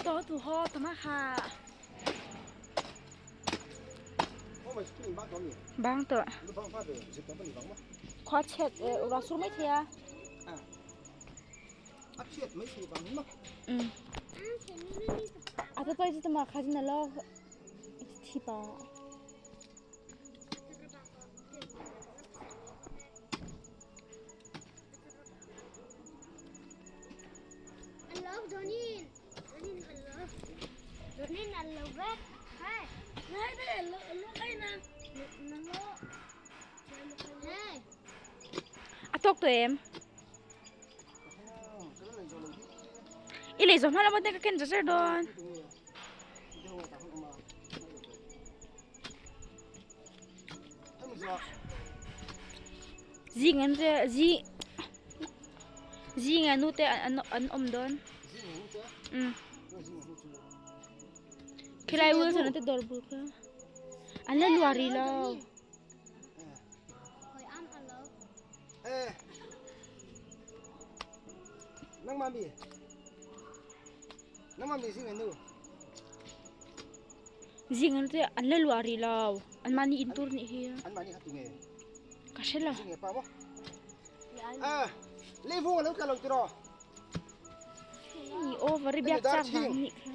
To tu ho tama kha. Bang to. Khóa chết ra xuống mấy thìa. Ừ. À tôi tôi chỉ mà khai na lo thi pa. A tok to em. I lei zo hma lamah te ka ken zar zar dawn. Zing an te zi zing a nu te an an awm dawn. Um. Khilai Wilson te dawr bul kha. An la luah rih lo. Zing an te an la luah rih lo. An mahni in tur nih hi. Ka hre lo. Ni over i biak chak vang nih kha.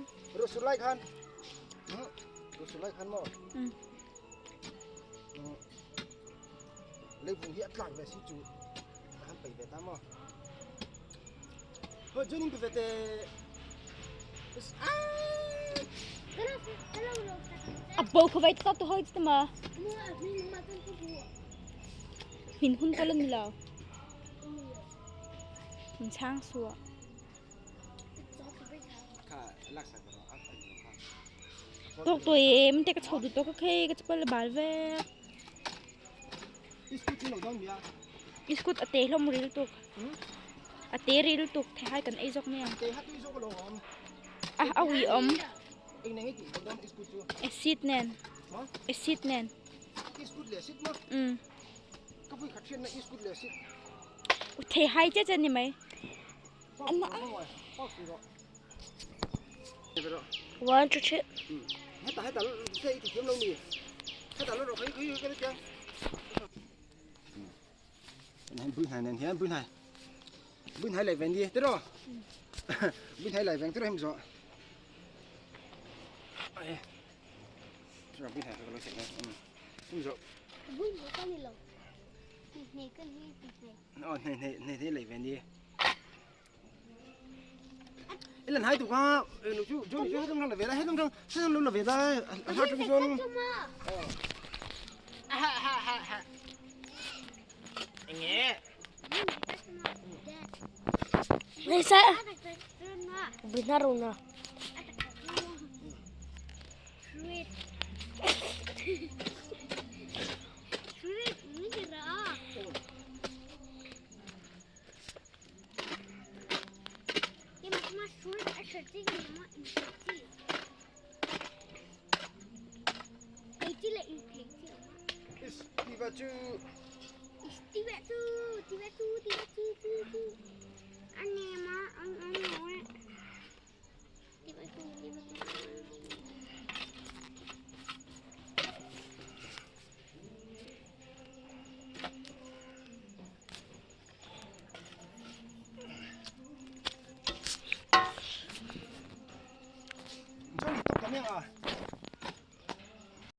Um. Leivung hi a tlak ve si cu kan pei ve ta maw. Hoi joining pe te. A bo kha vai ta tu hoi te ma. Min hun ko lan lo. Min chang suwa. Tok to em te ka chho du to ka khei ka chapal bal ve. Iskut a te hlawm ril tuk. A te ril tuk the hai kan ei zawk mai ang. A a ui awm. Acid nen. Acid nen. Um. The hai che che ni mai. An a. One, two, three. Lần hai tụ qua chú chú chú trong là về đây hết trong trong trong là về đây hết trong trong Nasa binaro na.